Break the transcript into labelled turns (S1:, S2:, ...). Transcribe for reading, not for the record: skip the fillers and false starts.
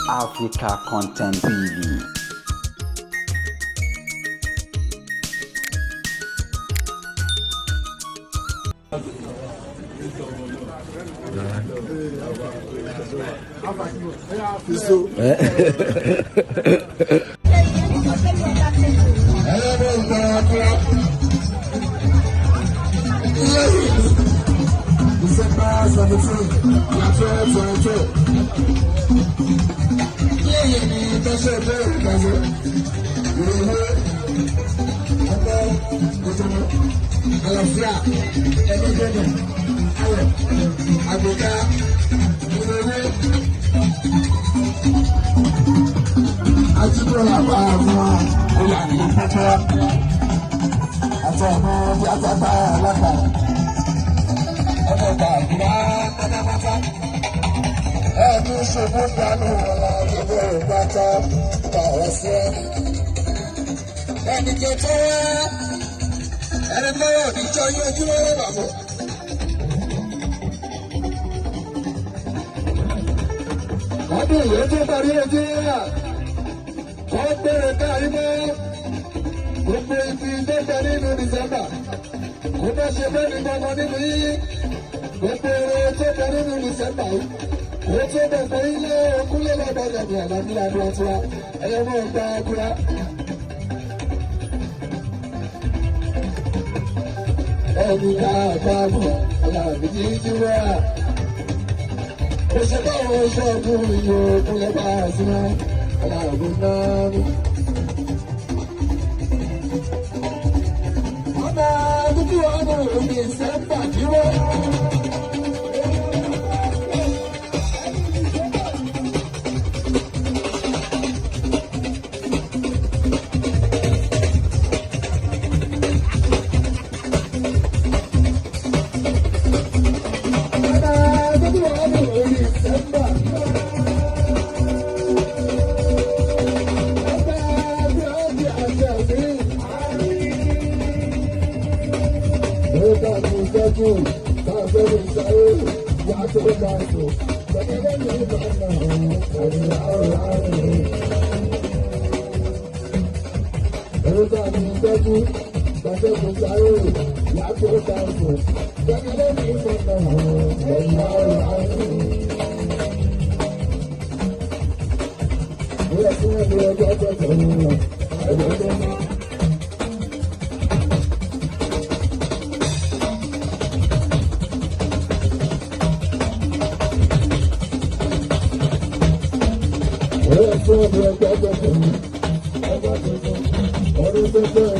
S1: Africa Content TV.
S2: December 17, 2022. Lẹ́yìn ní tọ́sẹ̀ bẹ́ẹ̀ kẹ́sẹ̀, ìròyìn ọgbẹ́ ìtọ́nà, àlàáfíà, ẹlẹ́gbẹ̀dẹ̀, ayọ̀, àgbẹ̀ká, ìròyìn. Àtúntò làbá àwọn olùyàgbé pátá àti ọmọ bí àtàtà alágbà ọmọ gbàgbà pátápátá. Ẹni ṣubú dánú ọ̀la gbogbo ìgbàta bàwọ̀ sí ẹ. Ẹni tó tó wá ẹni tó wà níjọ yóò dúró bàbọ̀. Ọdún yìí tó parí ojú rà, wọ́n gbére káyí mọ́ gbogbo ibi tó bẹ nínú December. Kó bá ṣe bẹ́ẹ̀ ní gbọ̀ngàn nínú yìí, gbogbo eré tó bẹ nínú December yìí, kó tó bẹ̀ fún ilé okúlé lọ́dọ̀ ní àlàáfíà ní ọtúnra ẹ̀yẹ mọ́ ọgbà ọkúra. Ẹni ká bá mọ̀ aláàbí jíjí wá. Ó ṣe báwọn ṣọ́ọ̀bù yìí ó bá a sí wọn aláàbí náà ní. Ọ̀nà dúdú ọ̀nà òbí sẹ́ńtà jíwọ́. Ọ̀nà dúdú ọ̀nà òbí sẹ́ńtà jíwọ́. Ọ̀nà bí ọ̀bí àṣẹ mi. Ó bá mi tọ́jú, bá a fẹ́ mi sáré, wà á tó bá a tó. Gbẹ̀gẹ́dẹ́ mi bá a nà ọ̀hún, àrùn àrùn. Ó bá mi tọ́jú, bá a fẹ́ mi sáré, wà á tó bá a tó. Gbẹ̀gẹ́dẹ́ mi bá a nà ọ̀hún, àrùn àrùn. Ó yẹ kí wọ́n fi ọjọ́ tó tẹ̀lé ọjọ́ tó mọ́. Ó yẹ kí wọ́n fi ọjọ́ tó tẹ̀lé ọjọ́ tó mọ́. Ọdún tó tẹ̀lé.